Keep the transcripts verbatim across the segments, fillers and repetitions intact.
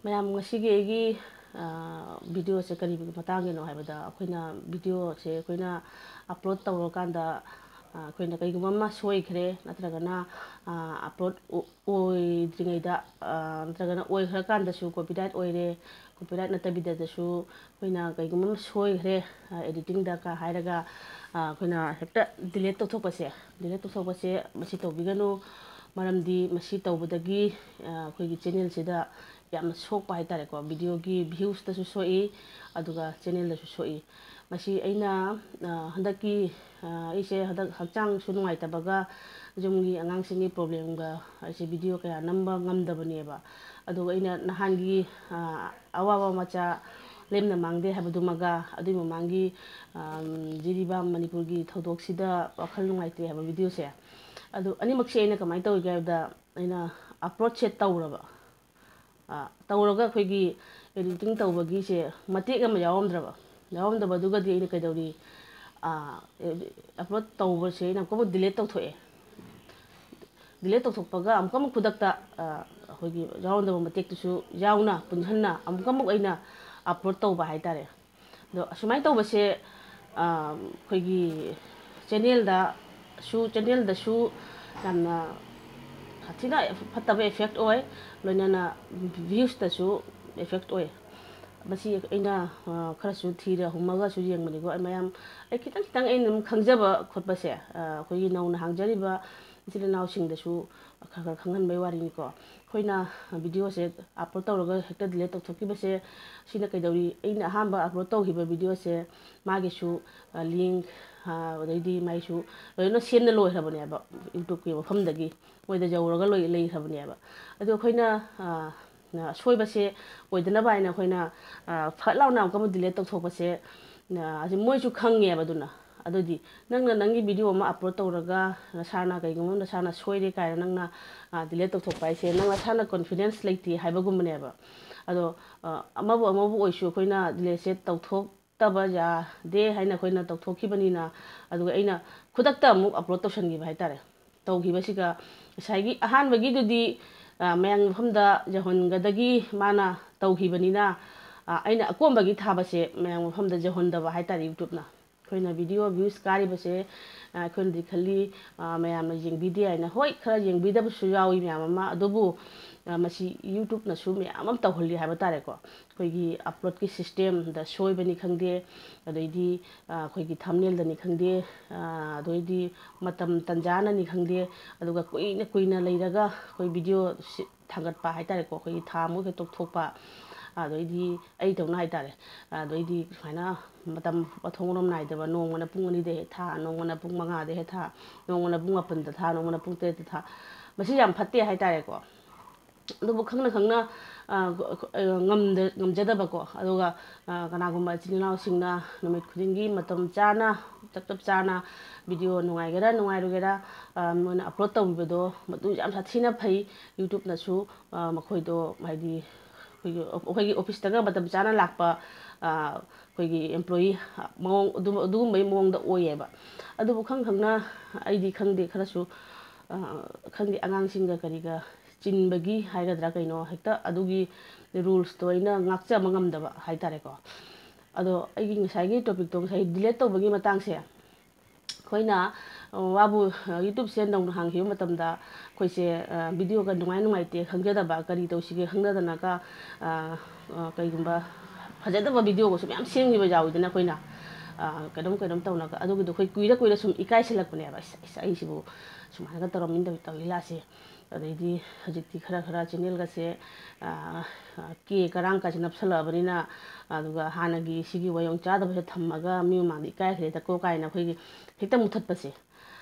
ꯃꯌꯥꯝ, ꯉꯁꯤꯒꯤ ꯑꯩꯒꯤ ꯚꯤꯗꯤꯑꯣꯁꯦ ꯀꯔꯤꯒꯤ ꯃꯇꯥꯡꯒꯤꯅꯣ ꯍꯥꯏꯕꯗ, ꯑꯩꯈꯣꯏꯅ ꯚꯤꯗꯤꯑꯣꯁꯦ ꯑꯩꯈꯣꯏꯅ ꯑꯞꯂꯣꯗ ꯇꯧꯔꯀꯥꯟꯗ, ꯑꯩꯈꯣꯏꯅ ꯀꯩꯒꯨꯝꯕ ꯑꯃ ꯁꯣꯏꯈ꯭ꯔꯦ, ꯅꯠꯇ꯭ꯔꯒꯅ ꯑꯞꯂꯣꯗ ꯑꯣꯏꯗ꯭ꯔꯤꯉꯩꯗ, ꯅꯠꯇ꯭ꯔꯒꯅ ꯑꯣꯏꯈ꯭ꯔꯀꯥꯟꯗꯁꯨ ꯀꯣꯄꯤꯔꯥꯏꯠ ꯑꯣꯏꯔꯦ, ꯀꯣꯄꯤꯔꯥꯏꯠ ꯅꯠꯇꯕꯤꯗꯁꯨ ꯑꯩꯈꯣꯏꯅ ꯀꯩꯒꯨꯝꯕ ꯑꯃ ꯁꯣꯏꯈ꯭ꯔꯦ ꯑꯦꯗꯤꯇꯤꯡꯗ ꯀ ꯍꯥꯏꯔꯒ, ꯑꯩꯈꯣꯏꯅ ꯍꯦꯛꯇ ꯗꯤꯂꯦꯠ ꯇꯧꯊꯣꯛꯄꯁꯦ, ꯗꯤꯂꯦꯠ ꯇꯧꯊꯣꯛꯄꯁꯦ ꯃꯁꯤ ꯇꯧꯕꯤꯒꯅꯨ꯫ ꯃꯔꯝꯗꯤ ꯃꯁꯤ ꯇꯧꯕꯗꯒꯤ ꯑꯩꯈꯣꯏꯒꯤ ꯆꯦꯅꯦꯜꯁꯤꯗ ꯌꯥꯝꯅ ꯁꯣꯛꯄ ꯍꯥꯏꯇꯥꯔꯦꯀꯣ, ꯚꯤꯗꯤꯑꯣꯒꯤ ꯚ꯭ꯌꯨꯁꯇꯁꯨ ꯁꯣꯛꯏ, ꯑꯗꯨꯒ ꯆꯦꯅꯦꯜꯗꯁꯨ ꯁꯣꯛꯏ꯫ ꯃꯁꯤ ꯑꯩꯅ ꯍꯟꯗꯛꯀꯤ, ꯑꯩꯁꯦ ꯍꯟꯗꯛ ꯍꯛꯆꯥꯡꯁꯨ ꯅꯨꯡꯉꯥꯏꯇꯕꯒ ꯌꯨꯝꯒꯤ ꯑꯉꯥꯡꯁꯤꯡꯒꯤ ꯄ꯭ꯔꯣꯕ꯭ꯂꯦꯝꯒ ꯑꯩꯁꯦ ꯚꯤꯗꯤꯑꯣ ꯀꯌꯥ ꯅꯝꯕ ꯉꯝꯗꯕꯅꯦꯕ꯫ ꯑꯗꯨꯒ ꯑꯩꯅ ꯅꯍꯥꯟꯒꯤ ꯑꯋꯥꯕ ꯃꯆꯥ ꯂꯦꯝꯅ ꯃꯥꯡꯗꯦ ꯍꯥꯏꯕꯗꯨꯃꯒ, ꯑꯗꯨꯒꯤ ꯃꯃꯥꯡꯒꯤ ꯖꯤꯔꯤꯕꯥꯝ ꯃꯅꯤꯄꯨꯔꯒꯤ ꯊꯧꯗꯣꯛꯁꯤꯗ ꯋꯥꯈꯜ ꯅꯨꯡꯉꯥꯏꯇꯦ ꯍꯥꯏꯕ ꯚꯤꯗꯤꯑꯣꯁꯦ, ꯑꯗꯨ ꯑꯅꯤꯃꯛꯁꯦ ꯑꯩꯅ ꯀꯃꯥꯏꯅ ꯇꯧꯒꯦ ꯍꯥꯏꯕꯗ, ꯑꯩꯅ ꯑꯞꯂꯣꯗꯁꯦ ꯇꯧꯔꯕ, ꯇꯧꯔꯒ ꯑꯩꯈꯣꯏꯒꯤ ꯑꯦꯗꯤꯇꯤꯡ ꯇꯧꯕꯒꯤꯁꯦ ꯃꯇꯦꯛ ꯑꯃ ꯌꯥꯎꯔꯝꯗ꯭ꯔꯕ, ꯌꯥꯎꯔꯝꯗꯕꯗꯨꯒꯗꯤ ꯑꯩꯅ ꯀꯩꯗꯧꯔꯤ, ꯑꯞꯂꯣꯗ ꯇꯧꯕꯁꯦ ꯑꯩꯅ ꯑꯃꯨꯛꯀ ꯑꯃꯨꯛ ꯗꯤꯂꯦꯠ ꯇꯧꯊꯣꯛꯑꯦ꯫ ꯗꯤꯂꯦꯠ ꯇꯧꯊꯣꯛꯄꯒ ꯑꯃꯨꯛꯀ ꯑꯃꯨꯛ ꯈꯨꯗꯛꯇ ꯑꯩꯈꯣꯏꯒꯤ ꯌꯥꯎꯔꯝꯗꯕ ꯃꯇꯦꯛꯇꯨꯁꯨ ꯌꯥꯎꯅ ꯄꯨꯟꯁꯤꯟꯅ ꯑꯃꯨꯛꯀ ꯑꯃꯨꯛ ꯑꯩꯅ ꯑꯞꯂꯣꯗ ꯇꯧꯕ ꯍꯥꯏꯇꯥꯔꯦ꯫ ꯑꯗꯣ ꯑꯁꯨꯃꯥꯏꯅ ꯇꯧꯕꯁꯦ ꯑꯩꯈꯣꯏꯒꯤ ꯆꯦꯅꯦꯜꯗꯁꯨ, ꯆꯦꯅꯦꯜꯗꯁꯨ ꯌꯥꯝꯅ ꯁꯥꯊꯤꯅ ꯐꯠꯇꯕ ꯏꯐꯦꯛ ꯑꯣꯏ, ꯂꯣꯏꯅꯅ ꯚ꯭ꯌꯨꯁꯇꯁꯨ ꯏꯐꯦꯛ ꯑꯣꯏ꯫ ꯃꯁꯤ ꯑꯩꯅ ꯈꯔꯁꯨ ꯊꯤꯔ ꯍꯨꯝꯃꯒꯁꯨ ꯌꯦꯡꯕꯅꯤꯀꯣ꯫ ꯑꯩ ꯃꯌꯥꯝ, ꯑꯩ ꯈꯤꯇꯪ ꯈꯤꯇꯪ ꯑꯩꯅ ꯑꯗꯨꯝ ꯈꯪꯖꯕ ꯈꯣꯠꯄꯁꯦ, ꯑꯩꯈꯣꯏꯒꯤ ꯅꯧꯅ ꯍꯥꯡꯖꯔꯤꯕ ꯏꯆꯤꯜ ꯏꯅꯥꯎꯁꯤꯡꯗꯁꯨ ꯈꯔ ꯈꯔ ꯈꯪꯍꯟꯕꯒꯤ ꯋꯥꯔꯤꯅꯤꯀꯣ꯫ ꯑꯩꯈꯣꯏꯅ ꯚꯤꯗꯤꯑꯣꯁꯦ ꯑꯞꯂꯣꯗ ꯇꯧꯔꯒ ꯍꯦꯛꯇ ꯗꯤꯂꯦꯠ ꯇꯧꯊꯣꯛꯈꯤꯕꯁꯦ, ꯁꯤꯅ ꯀꯩꯗꯧꯔꯤ? ꯑꯩꯅ ꯑꯍꯥꯟꯕ ꯑꯞꯂꯣꯗ ꯇꯧꯈꯤꯕ ꯚꯤꯗꯤꯑꯣꯁꯦ, ꯃꯥꯒꯤꯁꯨ ꯂꯤꯡ, ꯑꯗꯩꯗꯤ ꯃꯥꯏꯁꯨ ꯂꯣꯏꯅ ꯁꯦꯝꯅ ꯂꯣꯏꯈ꯭ꯔꯕꯅꯦꯕ, ꯌꯨꯇ꯭ꯌꯨꯕꯀꯤ ꯃꯐꯝꯗꯒꯤ ꯃꯣꯏꯗ ꯌꯧꯔꯒ ꯂꯣꯏ ꯂꯩꯈ꯭ꯔꯕꯅꯦꯕ꯫ ꯑꯗꯣ ꯑꯩꯈꯣꯏꯅ ꯑꯁꯣꯏꯕꯁꯦ ꯑꯣꯏꯗꯅꯕ ꯍꯥꯏꯅ ꯑꯩꯈꯣꯏꯅ ꯐꯠ ꯂꯥꯎꯅ ꯑꯃꯨꯛꯀ ꯑꯃꯨꯛ ꯗꯤꯂꯦꯠ ꯇꯧꯊꯣꯛꯄꯁꯦ, ꯑꯁꯤ ꯃꯣꯏꯁꯨ ꯈꯪꯉꯦꯕ꯫ ꯑꯗꯨꯅ ꯑꯗꯨꯗꯤ ꯅꯪꯅ ꯅꯪꯒꯤ ꯚꯤꯗꯤꯑꯣ ꯑꯃ ꯑꯞꯂꯣꯗ ꯇꯧꯔꯒ ꯅꯁꯥꯅ ꯀꯩꯒꯨꯝꯕ ꯅꯁꯥꯅ ꯁꯣꯏꯔꯦ ꯀꯥꯏꯅ ꯅꯪꯅ ꯗꯤꯂꯦꯠ ꯇꯧꯊꯣꯛꯄ ꯍꯥꯏꯁꯦ ꯅꯪ ꯅꯁꯥꯅ ꯀꯣꯟꯐꯤꯗꯦꯟꯁ ꯂꯩꯇꯦ ꯍꯥꯏꯕꯒꯨꯝꯕꯅꯦꯕ꯫ ꯑꯗꯣ ꯑꯃꯕꯨ ꯑꯃꯕꯨ ꯑꯣꯏꯁꯨ ꯑꯩꯈꯣꯏꯅ ꯗꯤꯂꯦꯠꯁꯦ ꯇꯧꯊꯣꯛꯇꯕ ꯌꯥꯗꯦ ꯍꯥꯏꯅ ꯑꯩꯈꯣꯏꯅ ꯇꯧꯊꯣꯛꯈꯤꯕꯅꯤꯅ, ꯑꯗꯨꯒ ꯑꯩꯅ ꯈꯨꯗꯛꯇ ꯑꯃꯨꯛ ꯑꯞꯂꯣꯗ ꯇꯧꯁꯟꯈꯤꯕ ꯍꯥꯏꯇꯥꯔꯦ꯫ ꯇꯧꯈꯤꯕꯁꯤꯒ ꯉꯁꯥꯏꯒꯤ ꯑꯍꯥꯟꯕꯒꯤꯗꯨꯗꯤ ꯑ, ꯃꯌꯥꯝꯒꯤ ꯃꯐꯝꯗ ꯌꯧꯍꯟꯒꯗꯒꯤ ꯃꯥꯅ ꯇꯧꯈꯤꯕꯅꯤꯅ, ꯑ, ꯑꯩꯅ ꯑꯀꯣꯝꯕꯒꯤ ꯊꯥꯕꯁꯦ ꯃꯌꯥꯝꯒꯤ ꯃꯐꯝꯗ ꯌꯧꯍꯟꯗꯕ ꯍꯥꯏꯇꯥꯔꯦ YouTubeꯅ꯫ ꯑꯩꯈꯣꯏꯅ video views ꯀꯥꯔꯤꯕꯁꯦ, ꯑ, ꯑꯩꯈꯣꯏꯅꯗꯤ ꯈꯜꯂꯤ, ꯑ, ꯃꯌꯥꯝꯅ ꯌꯦꯡꯕꯤꯗꯦ ꯍꯥꯏꯅ꯫ ꯍꯣꯏ, ꯈꯔ ꯌꯦꯡꯕꯤꯗꯕꯁꯨ ꯌꯥꯎꯏ ꯃꯌꯥꯝ ꯑꯃ, ꯑꯗꯨꯕꯨ, ꯑ, ꯃꯁꯤ YouTubeꯅꯁꯨ ꯃꯌꯥꯝ ꯑꯃ ꯇꯧꯍꯜꯂꯤ ꯍꯥꯏꯕ ꯇꯥꯔꯦꯀꯣ꯫ ꯑꯩꯈꯣꯏꯒꯤ uploadꯀꯤ systemꯗ ꯁꯣꯏꯕꯅꯤ ꯈꯪꯗꯦ, ꯑꯗꯩꯗꯤ, ꯑ, ꯑꯩꯈꯣꯏꯒꯤ thumbnailꯗꯅꯤ ꯈꯪꯗꯦ, ꯑ, ꯑꯗꯩꯗꯤ ꯃꯇꯝ ꯇꯟꯖꯥꯅꯅꯤ ꯈꯪꯗꯦ, ꯑꯗꯨꯒ ꯀꯨꯏꯅ ꯀꯨꯏꯅ ꯂꯩꯔꯒ ꯑꯩꯈꯣꯏ video ꯁꯤ ꯊꯥꯡꯒꯠꯄ ꯍꯥꯏꯇꯥꯔꯦꯀꯣ, ꯑꯩꯈꯣꯏꯒꯤ ꯊꯥ ꯑꯃ ꯍꯦꯛ ꯇꯣꯛꯊꯣꯛꯄ, ꯑꯗꯩꯗꯤ ꯑꯩ ꯇꯧꯅ ꯍꯥꯏꯇꯥꯔꯦ, ꯑꯗꯩꯗꯤ ꯁꯨꯃꯥꯏꯅ ꯃꯇꯝ ꯃꯊꯣꯡ ꯃꯔꯝ ꯅꯥꯏꯗꯕ, ꯅꯣꯡꯃꯅ ꯄꯨꯡ ꯑꯅꯤꯗ ꯍꯦꯛ ꯊꯥ, ꯅꯣꯡꯃꯅ ꯄꯨꯡ ꯃꯉꯥꯗ ꯍꯦꯛ ꯊꯥ, ꯅꯣꯡꯃꯅ ꯄꯨꯡ ꯃꯥꯄꯟꯗ ꯊꯥ, ꯅꯣꯡꯃꯅ ꯄꯨꯡ ꯇꯔꯦꯠꯇ ꯊꯥ, ꯃꯁꯤ ꯌꯥꯝ ꯐꯠꯇꯦ ꯍꯥꯏꯇꯥꯔꯦꯀꯣ꯫ ꯑꯗꯨꯕꯨ ꯈꯪꯅ ꯈꯪꯅ, ꯑ, ꯑ, ꯉꯝꯗ-, ꯉꯝꯖꯗꯕꯀꯣ, ꯑꯗꯨꯒ, ꯑ, ꯀꯅꯥꯒꯨꯝꯕ ꯏꯆꯤꯜ ꯏꯅꯥꯎꯁꯤꯡꯅ ꯅꯨꯃꯤꯠ ꯈꯨꯗꯤꯡꯒꯤ ꯃꯇꯝ ꯆꯥꯅ, ꯆꯞ ꯆꯞ ꯆꯥꯅ video ꯅꯨꯡꯉꯥꯏꯒꯦꯔꯥ ꯅꯨꯡꯉꯥꯏꯔꯣꯏꯒꯦꯔꯥ, ꯑ, ꯃꯣꯏꯅ upload ꯇꯧꯕꯤꯕꯗꯣ ꯃꯗꯨ ꯌꯥꯝ ꯁꯥꯊꯤꯅ ꯐꯩ꯫ YouTubeꯅꯁꯨ, ꯑ, ꯃꯈꯣꯏꯗꯣ ꯍꯥꯏꯗꯤ ꯑꯩꯈꯣꯏꯒꯤ, ꯑꯩꯈꯣꯏꯒꯤ officeꯇꯒ ꯃꯇꯝ ꯆꯥꯅ ꯂꯥꯛꯄ, ꯑ, ꯑꯩꯈꯣꯏꯒꯤ employee ꯃꯑꯣꯡ ꯑꯗꯨ-, ꯑꯗꯨꯒꯨꯝꯕꯒꯤ ꯃꯑꯣꯡꯗ ꯑꯣꯏꯌꯦꯕ꯫ ꯑꯗꯨꯕꯨ ꯈꯪ ꯈꯪꯅ ꯑꯩꯗꯤ ꯈꯪꯗꯦ, ꯈꯔꯁꯨ, ꯑ, ꯈꯪꯗꯦ, ꯑꯉꯥꯡꯁꯤꯡꯒ ꯀꯔꯤꯒ ꯆꯤꯟꯕꯒꯤ ꯍꯥꯏꯒꯗ꯭ꯔꯥ ꯀꯩꯅꯣ, ꯍꯦꯛꯇ ꯑꯗꯨꯒꯤ rulesꯇꯣ ꯑꯩꯅ ꯉꯥꯛꯆꯕ ꯉꯝꯗꯕ ꯍꯥꯏꯇꯥꯔꯦꯀꯣ꯫ ꯑꯗꯣ ꯑꯩꯒꯤ ꯉꯁꯥꯏꯒꯤ topicꯇꯣ, ꯉꯁꯥꯏ delete ꯇꯧꯕꯒꯤ ꯃꯇꯥꯡꯁꯦ, ꯑꯩꯈꯣꯏꯅ, ꯑ, ꯋꯥꯕꯨ, ꯑ, YouTubeꯁꯦ ꯅꯧꯅ ꯍꯥꯡꯈꯤꯕ ꯃꯇꯝꯗ ꯑꯩꯈꯣꯏꯁꯦ, ꯑ, videoꯒ ꯅꯨꯡꯉꯥꯏ ꯅꯨꯡꯉꯥꯏꯇꯦ ꯈꯪꯖꯗꯕ, ꯀꯔꯤ ꯇꯧꯁꯤꯒꯦ ꯈꯪꯗꯗꯅꯒ, ꯑ, ꯑ, ꯀꯩꯒꯨꯝꯕ ꯐꯖꯗꯕ videoꯒꯁꯨ ꯃꯌꯥꯝ ꯁꯦꯝꯈꯤꯕ ꯌꯥꯎꯋꯤꯗꯅ ꯑꯩꯈꯣꯏꯅ, ꯑ, ꯀꯩꯅꯣꯝ ꯀꯩꯅꯣꯝ ꯇꯧꯅꯒ꯫ ꯑꯗꯨꯒꯤꯗꯣ ꯑꯩꯈꯣꯏ ꯀꯨꯏꯔ ꯀꯨꯏꯔ ꯁꯨꯝ ꯏꯀꯥꯏꯁꯤꯜꯂꯛꯄꯅꯦꯕ꯫ "ꯑꯁ, ꯑꯁ, ꯑꯩꯁꯤꯕꯨ ꯁꯨꯃꯥꯏꯅꯒ ꯇꯧꯔꯝꯃꯤꯅ ꯇꯧ-, ꯇꯧꯔꯤ ꯂꯥꯁꯦ"꯫ ꯑꯗꯩꯗꯤ ꯍꯧꯖꯤꯛꯇꯤ ꯈꯔ ꯈꯔ channelꯒꯁꯦ, ꯑ, ꯑ, ꯀꯦ ꯀꯔꯥꯡ ꯀꯥꯏꯁꯦ ꯅꯞꯁꯜꯂꯛꯑꯕꯅꯤꯅ, ꯑꯗꯨꯒ ꯍꯥꯟꯅꯒꯤ ꯁꯤꯒꯤ ꯋꯥꯌꯣꯡ ꯆꯥꯗꯕꯁꯦ ꯊꯝꯃꯒ ꯃꯤ ꯃꯃꯥꯡꯗ ꯏꯀꯥꯏꯈ꯭ꯔꯦꯗꯀꯣ ꯀꯥꯏꯅ ꯑꯩꯈꯣꯏꯒꯤ ꯍꯦꯛꯇ ꯃꯨꯊꯠꯄꯁꯦ,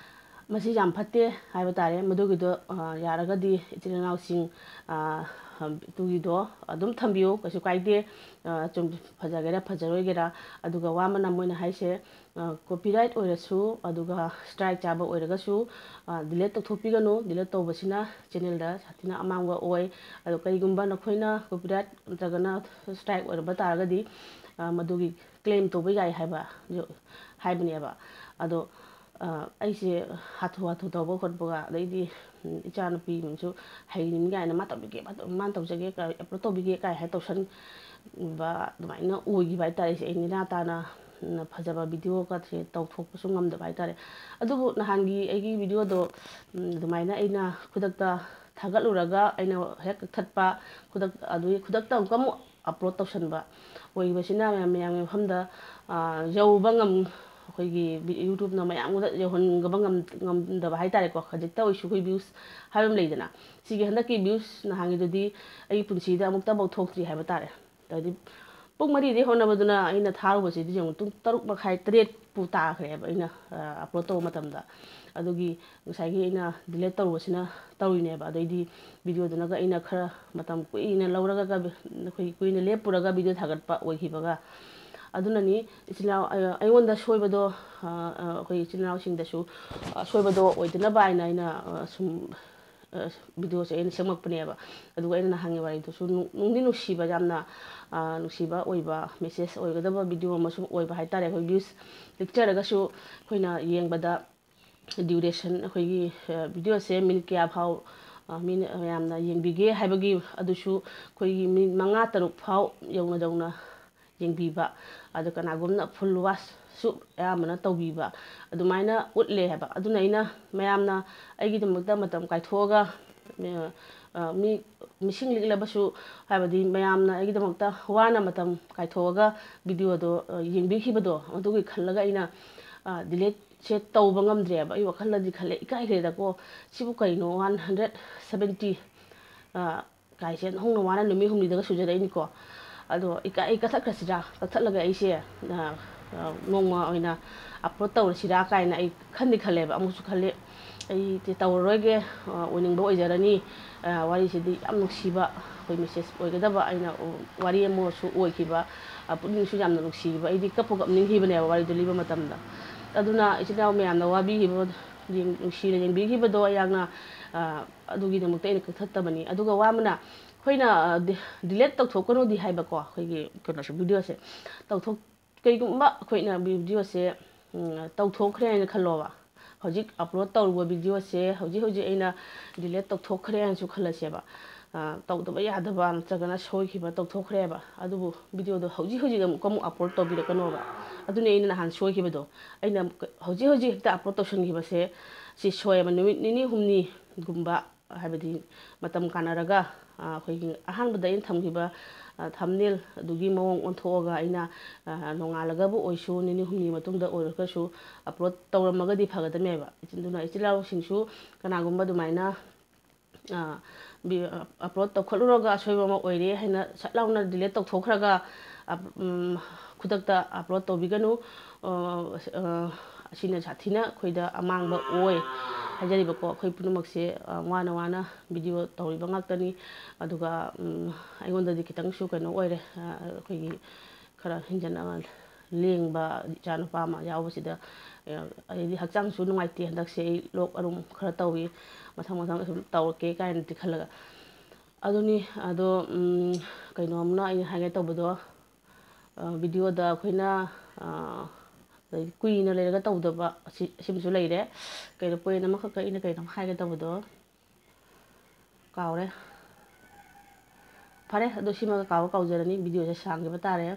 ꯃꯁꯤ ꯌꯥꯝ ꯐꯠꯇꯦ ꯍꯥꯏꯕ ꯇꯥꯔꯦ꯫ ꯃꯗꯨꯒꯤꯗꯣ, ꯑ, ꯌꯥꯔꯒꯗꯤ ꯏꯆꯤꯜ ꯏꯅꯥꯎꯁꯤꯡ, ꯑ, ꯑꯗꯨꯒꯤꯗꯣ ꯑꯗꯨꯝ ꯊꯝꯕꯤꯌꯨ, ꯀꯩꯁꯨ ꯀꯥꯏꯗꯦ꯫ ꯑ, ꯆꯨꯝ, ꯐꯖꯒꯦꯔꯥ ꯐꯖꯔꯣꯏꯒꯦꯔꯥ꯫ ꯑꯗꯨꯒ ꯋꯥ ꯑꯃꯅ ꯃꯣꯏꯅ ꯍꯥꯏꯁꯦ, ꯑ, copyright ꯑꯣꯏꯔꯁꯨ, ꯑꯗꯨꯒ strike ꯆꯥꯕ ꯑꯣꯏꯔꯒꯁꯨ, ꯑ, delete ꯇꯧꯊꯣꯛꯄꯤꯒꯅꯨ꯫ Delete ꯇꯧꯕꯁꯤꯅ channelꯗ ꯁꯥꯊꯤꯅ ꯑꯃꯥꯡꯕ ꯑꯣꯏ꯫ ꯑꯗꯣ ꯀꯔꯤꯒꯨꯝꯕ ꯅꯈꯣꯏꯅ copyright ꯅꯠꯇ꯭ꯔꯒꯅ strike ꯑꯣꯏꯔꯝꯕ ꯇꯥꯔꯒꯗꯤ, ꯑ, ꯃꯗꯨꯒꯤ claim ꯇꯧꯕ ꯌꯥꯏ ꯍꯥꯏꯕ, ꯍꯥꯏꯕꯅꯦꯕ꯫ ꯑꯗꯣ ꯑꯩꯁꯦ ꯍꯥꯊꯨ ꯍꯥꯊꯨ ꯇꯧꯕ ꯈꯣꯠꯄꯒ, ꯑꯗꯩꯗꯤ ꯏꯆꯥꯅꯨꯄꯤ ꯑꯃꯁꯨ ꯍꯩꯅꯤꯡ ꯀꯥꯏꯅ, "ꯃꯥ ꯇꯧꯕꯤꯒꯦ, ꯃꯥ ꯇꯧ-, ꯃꯥꯅ ꯇꯧꯖꯒꯦ, ꯑꯞꯂꯣꯗ ꯇꯧꯕꯤꯒꯦ" ꯀꯥꯏ ꯍꯥꯏ ꯇꯧꯁꯟꯕ ꯑꯗꯨꯃꯥꯏꯅ ꯑꯣꯏꯈꯤꯕ ꯍꯥꯏꯇꯥꯔꯦ꯫ ꯑꯩꯁꯦ ꯑꯩ ꯅꯦꯅꯥ ꯇꯥꯅ ꯐꯖꯕ ꯚꯤꯗꯤꯑꯣꯒꯁꯦ ꯇꯧꯊꯣꯛꯄꯁꯨ ꯉꯝꯗꯕ ꯍꯥꯏꯇꯥꯔꯦ꯫ ꯑꯗꯨꯕꯨ ꯅꯍꯥꯟꯒꯤ ꯑꯩꯒꯤ ꯚꯤꯗꯤꯑꯣꯗꯣ ꯑꯗꯨꯃꯥꯏꯅ ꯑꯩꯅ ꯈꯨꯗꯛꯇ ꯊꯥꯒꯠꯂꯨꯔꯒ ꯑꯩꯅ ꯍꯦꯛ ꯀꯛꯊꯠꯄ, ꯈꯨꯗꯛ-, ꯑꯗꯨꯒꯤ ꯈꯨꯗꯛꯇ ꯑꯃꯨꯛꯀ ꯑꯃꯨꯛ ꯑꯞꯂꯣꯗ ꯇꯧꯁꯟꯕ ꯑꯣꯏꯈꯤꯕꯁꯤꯅ ꯃꯌꯥꯝ, ꯃꯌꯥꯝꯒꯤ ꯃꯐꯝꯗ, ꯑ, ꯌꯧꯕ ꯉꯝ-, ꯑꯩꯈꯣꯏꯒꯤ ꯚꯤ-, YouTubeꯅ ꯃꯌꯥꯝꯗ ꯌꯧꯍꯟꯕ ꯉꯝ-, ꯉꯝꯗꯕ ꯍꯥꯏꯇꯥꯔꯦꯀꯣ꯫ ꯈꯖꯤꯛꯇ ꯑꯣꯏꯁꯨ ꯑꯩꯈꯣꯏ ꯚ꯭ꯌꯨꯁ ꯍꯥꯏꯕ ꯑꯃ ꯂꯩꯗꯅ, ꯁꯤꯒꯤ ꯍꯟꯗꯛꯀꯤ ꯚ꯭ꯌꯨꯁ ꯅꯍꯥꯟꯒꯤꯗꯨꯗꯤ ꯑꯩ ꯄꯨꯟꯁꯤꯗ ꯑꯃꯨꯛꯇꯐꯥꯎ ꯊꯣꯛꯇ꯭ꯔꯤ ꯍꯥꯏꯕ ꯇꯥꯔꯦ꯫ ꯍꯥꯏꯗꯤ ꯄꯨꯡ ꯃꯔꯤꯗꯩ ꯍꯧꯅꯕꯗꯨꯅ ꯑꯩꯅ ꯊꯥꯔꯨꯕꯁꯤꯗꯤ ꯌꯦꯡꯉꯨ, ꯄꯨꯡ ꯇꯔꯨꯛ ꯃꯈꯥꯏ, ꯇꯔꯦꯠ ꯄꯨ ꯇꯥꯈ꯭ꯔꯦꯕ ꯑꯩꯅ, ꯑ, ꯑꯞꯂꯣꯗ ꯇꯧꯕ ꯃꯇꯝꯗ꯫ ꯑꯗꯨꯒꯤ ꯉꯁꯥꯏꯒꯤ ꯑꯩꯅ ꯗꯤꯂꯦꯠ ꯇꯧꯔꯨꯕꯁꯤꯅ ꯇꯧꯔꯤꯅꯦꯕ꯫ ꯑꯗꯩꯗꯤ ꯚꯤꯗꯤꯑꯣꯗꯨꯅꯒ ꯑꯩꯅ ꯈꯔ ꯃꯇꯝ ꯀꯨꯏꯅ ꯂꯧꯔꯒ, ꯑꯩꯈꯣꯏ ꯀꯨꯏꯅ ꯂꯦꯞꯄꯨꯔꯒ ꯚꯤꯗꯤꯑꯣ ꯊꯥꯒꯠꯄ ꯑꯣꯏꯈꯤꯕꯒ꯫ ꯑꯗꯨꯅꯅꯤ ꯏꯆꯤꯜ ꯏꯅꯥꯎ, ꯑ, ꯑꯩꯉꯣꯟꯗ ꯁꯣꯏꯕꯗꯣ, ꯑ, ꯑ, ꯑꯩꯈꯣꯏ ꯏꯆꯤꯜ ꯏꯅꯥꯎꯁꯤꯡꯗꯁꯨ ꯑꯁꯣꯏꯕꯗꯣ ꯑꯣꯏꯗꯅꯕ ꯍꯥꯏꯅ ꯑꯩꯅ, ꯑ, ꯁꯨꯝ, ꯑ, ꯚꯤꯗꯤꯑꯣꯁꯦ ꯑꯩꯅ ꯁꯦꯝꯃꯛꯄꯅꯦꯕ꯫ ꯑꯗꯨꯒ ꯑꯩꯅ ꯅꯍꯥꯟꯒꯤ ꯋꯥꯔꯤꯗꯨꯁꯨ ꯅꯨꯡ-, ꯅꯨꯡꯗꯤ ꯅꯨꯡꯁꯤꯕ ꯌꯥꯝꯅ, ꯑ, ꯅꯨꯡꯁꯤꯕ ꯑꯣꯏꯕ, ꯃꯦꯁꯦꯖ ꯑꯣꯏꯒꯗꯕ ꯚꯤꯗꯤꯑꯣ ꯑꯃꯁꯨ ꯑꯣꯏꯕ ꯍꯥꯏꯇꯥꯔꯦ꯫ ꯑꯩꯈꯣꯏ ꯚ꯭ꯌꯨꯁ ꯄꯤꯛꯆꯔꯒꯁꯨ ꯑꯩꯈꯣꯏꯅ ꯌꯦꯡꯕꯗ ꯗ꯭ꯌꯨꯔꯦꯁꯟ, ꯑꯩꯈꯣꯏꯒꯤ, ꯑ, ꯚꯤꯗꯤꯑꯣꯁꯦ ꯃꯤꯅꯤꯠ ꯀꯌꯥ ꯐꯥꯎ, ꯑ, ꯃꯤꯅ, ꯃꯌꯥꯝꯅ ꯌꯦꯡꯕꯤꯒꯦ ꯍꯥꯏꯕꯒꯤ ꯑꯗꯨꯁꯨ ꯑꯩꯈꯣꯏꯒꯤ ꯃꯤꯅꯤꯠ ꯃꯉꯥ ꯇꯔꯨꯛ ꯐꯥꯎ ꯌꯧꯅ ꯌꯧꯅ ꯌꯦꯡꯕꯤꯕ, ꯑꯗꯨ ꯀꯅꯥꯒꯨꯝꯕꯅ ꯐꯨꯜ ꯋꯥꯁꯁꯨ ꯑꯌꯥꯝꯕꯅ ꯇꯧꯕꯤꯕ, ꯑꯗꯨꯃꯥꯏꯅ ꯎꯠꯂꯦ ꯍꯥꯏꯕ꯫ ꯑꯗꯨꯅ ꯑꯩꯅ ꯃꯌꯥꯝꯅ ꯑꯩꯒꯤꯗꯃꯛꯇ ꯃꯇꯝ ꯀꯥꯏꯊꯣꯛꯑꯒ, ꯑ, ꯃꯤ, ꯃꯤꯁꯤꯡ ꯂꯤꯛꯂꯕꯁꯨ, ꯍꯥꯏꯕꯗꯤ ꯃꯌꯥꯝꯅ ꯑꯩꯒꯤꯗꯃꯛꯇ ꯋꯥꯅ ꯃꯇꯝ ꯀꯥꯏꯊꯣꯛꯑꯒ ꯚꯤꯗꯤꯑꯣꯗꯣ, ꯑ, ꯌꯦꯡꯕꯤꯈꯤꯕꯗꯣ, ꯑꯗꯨꯒꯤ ꯈꯜꯂꯒ ꯑꯩꯅ, ꯑ, ꯗꯤꯂꯦꯠꯁꯦ ꯇꯧꯕ ꯉꯝꯗ꯭ꯔꯦꯕ꯫ ꯑꯩ ꯋꯥꯈꯜꯗꯗꯤ ꯈꯜꯂꯦ, "ꯏꯀꯥꯏꯈ꯭ꯔꯦꯗꯀꯣ, ꯁꯤꯕꯨ ꯀꯩꯅꯣ, ꯋꯥꯟ ꯍꯟꯗ꯭ꯔꯦꯠ ꯁꯕꯦꯟꯇꯤ, ꯑ, ꯀꯥꯏꯁꯦ ꯍꯧꯅ ꯋꯥꯅ ꯅꯨꯃꯤꯠ ꯍꯨꯝꯅꯤꯗꯒ ꯁꯨꯖꯔꯛꯏꯅꯤꯀꯣ꯫ ꯑꯗꯣ ꯏꯀꯥꯏ-, ꯑꯩ ꯀꯛꯊꯠꯈ꯭ꯔꯁꯤꯔꯥ, ꯀꯛꯊꯠꯂꯒ ꯑꯩꯁꯦ, ꯑ, ꯑ, ꯅꯣꯡꯃ ꯑꯣꯏꯅ ꯑꯞꯂꯣꯗ ꯇꯧꯔꯁꯤꯔꯥ" ꯀꯥꯏꯅ ꯑꯩ ꯈꯟꯗꯤ ꯈꯜꯂꯦꯕ, ꯑꯃꯨꯛꯁꯨ ꯈꯜꯂꯦ, "ꯑꯩꯗꯤ ꯇꯧꯔꯔꯣꯏꯒꯦ, ꯑ, ꯑꯣꯏꯅꯤꯡꯕ ꯑꯣꯏꯖꯔꯅꯤ꯫ ꯑ, ꯋꯥꯔꯤꯁꯤꯗꯤ ꯌꯥꯝ ꯅꯨꯡꯁꯤꯕ, ꯑꯩꯈꯣꯏ ꯃꯦꯁꯦꯖ ꯑꯣꯏꯒꯗꯕ ꯑꯩꯅ, ꯑ, ꯋꯥꯔꯤ ꯑꯃꯁꯨ ꯑꯣꯏꯈꯤꯕ, ꯑ, ꯄꯨꯛꯅꯤꯡꯁꯨ ꯌꯥꯝꯅ ꯅꯨꯡꯁꯤꯈꯤꯕ, ꯑꯩꯗꯤ ꯀꯞꯄꯨ ꯀꯞꯅꯤꯡꯈꯤꯕꯅꯦꯕ ꯋꯥꯔꯤꯗꯣ ꯂꯤꯕ ꯃꯇꯝꯗ꯫ ꯑꯗꯨꯅ ꯏꯆꯤꯜ ꯏꯅꯥꯎ ꯃꯌꯥꯝꯅ ꯋꯥꯕꯤꯈꯤꯕ, ꯌꯦꯡ-, ꯅꯨꯡꯁꯤꯅ ꯌꯦꯡꯕꯤꯈꯤꯕꯗꯣ ꯑꯩꯍꯥꯛꯅ, ꯑ, ꯑꯗꯨꯒꯤꯗꯃꯛꯇ ꯑꯩꯅ ꯀꯛꯊꯠꯇꯕꯅꯤ꯫ ꯑꯗꯨꯒ ꯋꯥ ꯑꯃꯅ, ꯑꯩꯈꯣꯏꯅ, ꯑ, ꯗꯤ-, ꯗꯤꯂꯦꯠ ꯇꯧꯊꯣꯛꯀꯅꯨꯗꯤ ꯍꯥꯏꯕꯀꯣ, ꯑꯩꯈꯣꯏꯒꯤ ꯀꯩꯅꯣꯁꯦ, ꯚꯤꯗꯤꯑꯣꯁꯦ ꯇꯧꯊꯣꯛ-, ꯀꯩꯒꯨꯝꯕ ꯑꯩꯈꯣꯏꯅ ꯚꯤꯗꯤꯑꯣꯁꯦ ꯎꯝ, ꯇꯧꯊꯣꯛꯈ꯭ꯔꯦ ꯍꯥꯏꯅ ꯈꯜꯂꯣꯕ꯫ ꯍꯧꯖꯤꯛ ꯑꯞꯂꯣꯗ ꯇꯧꯔꯨꯕ ꯚꯤꯗꯤꯑꯣꯁꯦ ꯍꯧꯖꯤꯛ ꯍꯧꯖꯤꯛ ꯑꯩꯅ ꯗꯤꯂꯦꯠ ꯇꯧꯊꯣꯛꯈ꯭ꯔꯦ ꯍꯥꯏꯅꯁꯨ ꯈꯜꯂꯁꯦꯕ꯫ ꯑ, ꯇꯧꯗꯕ ꯌꯥꯗꯕ ꯅꯠꯇ꯭ꯔꯒꯅ ꯁꯣꯏꯈꯤꯕ ꯇꯧꯊꯣꯛꯈ꯭ꯔꯦꯕ꯫ ꯑꯗꯨꯕꯨ ꯚꯤꯗꯤꯑꯣꯗꯣ ꯍꯧꯖꯤꯛ ꯍꯧꯖꯤꯛ ꯑꯃꯨꯛꯀ ꯑꯃꯨꯛ ꯑꯞꯂꯣꯗ ꯇꯧꯕꯤꯔꯛꯀꯅꯣꯕ꯫ ꯑꯗꯨꯅꯤ ꯑꯩꯅ ꯅꯍꯥꯟ ꯁꯣꯏꯈꯤꯕꯗꯣ꯫ ꯑꯩꯅ ꯍꯧꯖꯤꯛ ꯍꯧꯖꯤꯛ ꯍꯦꯛꯇ ꯑꯞꯂꯣꯗ ꯇꯧꯁꯟꯈꯤꯕꯁꯦ ꯁꯤ ꯁꯣꯏꯑꯕ꯫ ꯅꯨꯃꯤꯠ ꯅꯤꯅꯤ ꯍꯨꯝꯅꯤꯒꯨꯝꯕ, ꯍꯥꯏꯕꯗꯤ ꯃꯇꯝ ꯀꯥꯟꯅꯔꯒ, ꯑ, ꯑꯩꯈꯣꯏꯒꯤ ꯑꯍꯥꯟꯕꯗ ꯑꯩꯅ ꯊꯝꯈꯤꯕ, ꯑ, ꯊꯝꯅꯦꯜ ꯑꯗꯨꯒꯤ ꯃꯑꯣꯡ ꯑꯣꯟꯊꯣꯛꯑꯒ ꯑꯩꯅ, ꯑ, ꯅꯣꯡꯉꯥꯜꯂꯒꯕꯨ ꯑꯣꯏꯁꯨ, ꯅꯤꯅꯤ ꯍꯨꯝꯅꯤ ꯃꯇꯨꯡꯗ ꯑꯣꯏꯔꯒꯁꯨ ꯑꯞꯂꯣꯗ ꯇꯧꯔꯝꯃꯒꯗꯤ ꯐꯒꯗꯕꯅꯦꯕ꯫ ꯑꯗꯨꯅ ꯏꯆꯤꯜ ꯏꯅꯥꯎꯁꯤꯡꯁꯨ ꯀꯅꯥꯒꯨꯝꯕ ꯑꯗꯨꯃꯥꯏꯅ, ꯑ, ꯚꯤ-, ꯑ, ꯑꯞꯂꯣꯗ ꯇꯧꯈꯠꯂꯨꯔꯒ ꯑꯁꯣꯏꯕ ꯑꯃ ꯑꯣꯏꯔꯦ ꯍꯥꯏꯅ ꯁꯠ ꯂꯥꯎꯅ ꯗꯤꯂꯦꯠ ꯇꯧꯊꯣꯛꯈ꯭ꯔꯒ, ꯑꯞ-, ꯎꯝ, ꯈꯨꯗꯛꯇ ꯑꯞꯂꯣꯗ ꯇꯧꯕꯤꯒꯅꯨ꯫ ꯑ, ꯑ, ꯑꯁꯤꯅ ꯁꯥꯊꯤꯅ ꯑꯩꯈꯣꯏꯗ ꯑꯃꯥꯡꯕ ꯑꯣꯏ ꯍꯥꯏꯖꯔꯤꯕꯀꯣ꯫ ꯑꯩꯈꯣꯏ ꯄꯨꯝꯅꯃꯛꯁꯦ, ꯑ, ꯋꯥꯅ ꯋꯥꯅ ꯚꯤꯗꯤꯑꯣ ꯇꯧꯔꯤꯕ ꯉꯥꯛꯇꯅꯤ꯫ ꯑꯗꯨꯒ, ꯎꯝ, ꯑꯩꯉꯣꯟꯗꯗꯤ ꯈꯤꯇꯪꯁꯨ ꯀꯩꯅꯣ ꯑꯣꯏꯔꯦ, ꯑ, ꯑꯩꯈꯣꯏꯒꯤ ꯈꯔ ꯍꯦꯟꯖꯟꯅ ꯂꯦꯡꯕ ꯏꯆꯥꯅꯨꯄꯥ ꯑꯃ ꯌꯥꯎꯕꯁꯤꯗ, ꯑ, ꯑꯗꯩꯗꯤ ꯍꯛꯆꯥꯡꯁꯨ ꯅꯨꯡꯉꯥꯏꯇꯦ ꯍꯟꯗꯛꯁꯦ꯫ ꯑꯩ ꯂꯣꯛ ꯑꯔꯨꯝ ꯈꯔ ꯇꯧꯏ, ꯃꯊꯪ ꯃꯊꯪ ꯁꯨꯝ ꯇꯧꯔꯛꯀꯦ ꯀꯥꯏꯅꯗꯤ ꯈꯜꯂꯒ꯫ ꯑꯗꯨꯅꯤ꯫ ꯑꯗꯣ, ꯎꯝ, ꯀꯩꯅꯣꯝꯅ ꯑꯩꯅ ꯍꯥꯏꯒꯦ ꯇꯧꯕꯗꯣ, ꯑ, ꯚꯤꯗꯤꯑꯣꯗ ꯑꯩꯈꯣꯏꯅ, ꯑ, ꯀꯨꯏꯅ ꯂꯩꯔꯒ ꯇꯧꯗꯕ ꯑꯁꯤ, ꯑꯁꯤꯃꯁꯨ ꯂꯩꯔꯦ꯫ ꯀꯩꯅꯣ, ꯄꯣꯏꯟ ꯑꯃꯈꯛꯀ ꯑꯩꯅ ꯀꯩꯅꯣꯝ ꯍꯥꯏꯒꯦ ꯇꯧꯕꯗꯣ ꯀꯥꯎꯔꯦ꯫ ꯐꯔꯦ, ꯑꯗꯣ ꯁꯤꯃꯒ ꯀꯥꯎꯔ ꯀꯥꯎꯖꯔꯅꯤ, ꯚꯤꯗꯤꯑꯣꯁꯦ ꯁꯥꯡꯈꯤꯕ ꯇꯥꯔꯦ꯫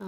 ꯑ,